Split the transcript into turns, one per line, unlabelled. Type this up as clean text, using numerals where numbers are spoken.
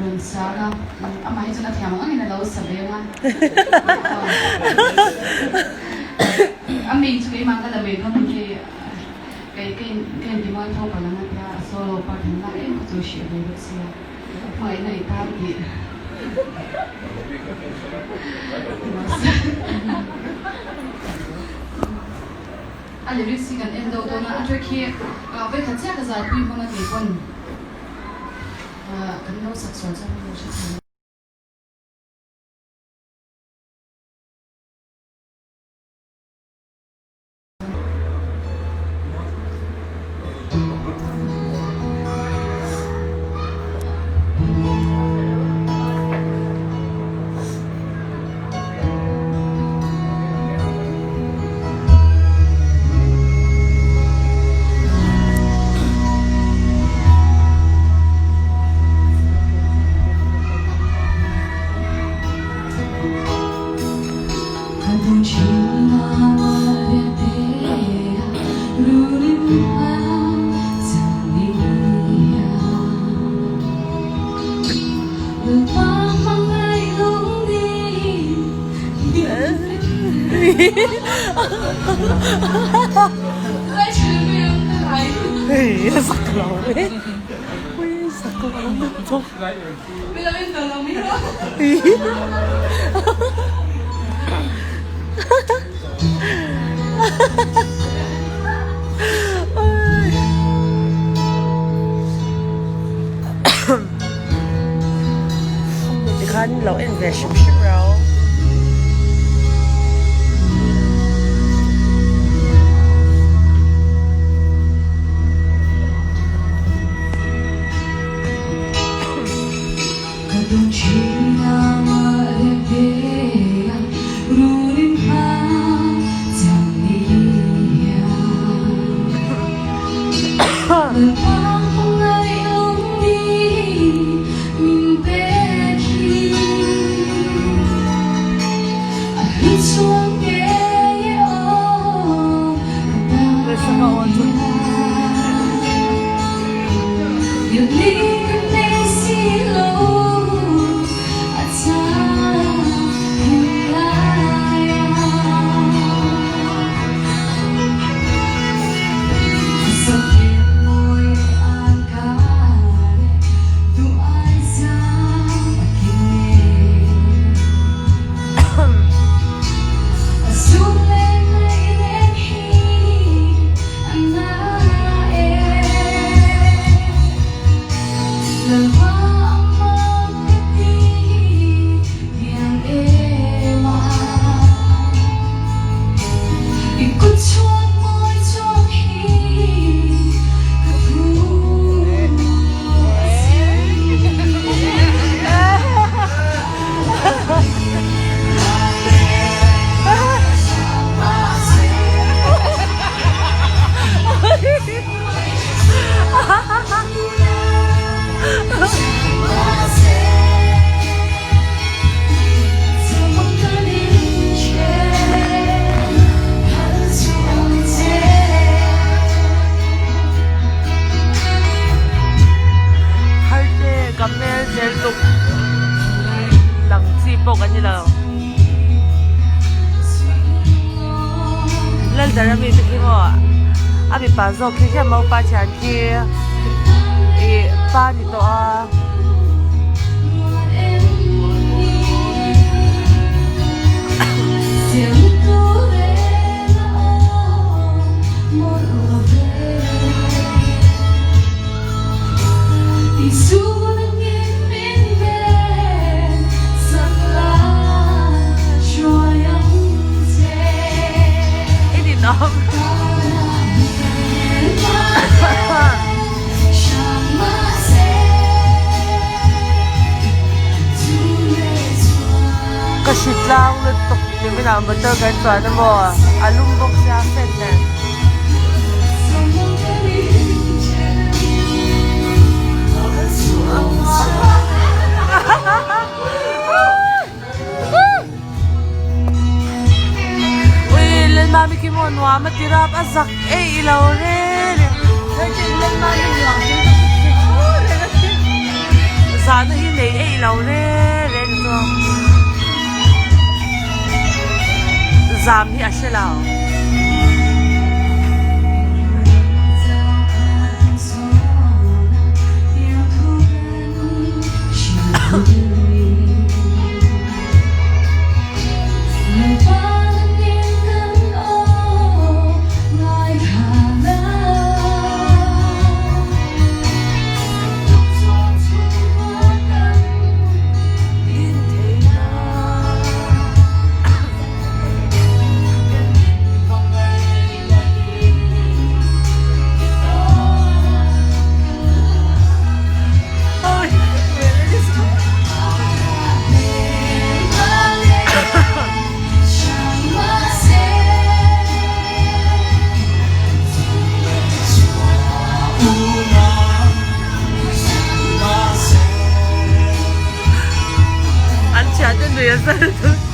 rawn sa a, amah hi chuan a thiam ang angin a lo sa ve ang a. A main chu keimah ka la mai dawn ang hei kei ka in ka intimual tho palh ang a tia a solo part han lak em kha chu hreh ve bawk sia hmangaihna i tan tih A lyrics hi kan en deuh dawn a, a track hi vawikhat chiah ka zalpui hmang a keipawn kan lo sak sual chuan min lo hrethiam.
Tikhan lo en ve hrim hrim rau. Tharte ka hmel zel tuk lang chi pawh kan ni lo. Laldar ami te khi maw a mipa zawk khi hian maupa thian khi ih pa ni tawh a. I ninawm. Ka hri tlang lutuk nimin ah motor kan chuan amaw a lum bawk sia fan nen. Ui Lalmami khi maw nuam a ti rap a zak eih i lo reng reng. Zahna hi nei eih lo reng reng chu zam hi a hre lo. An thiante nui a zal.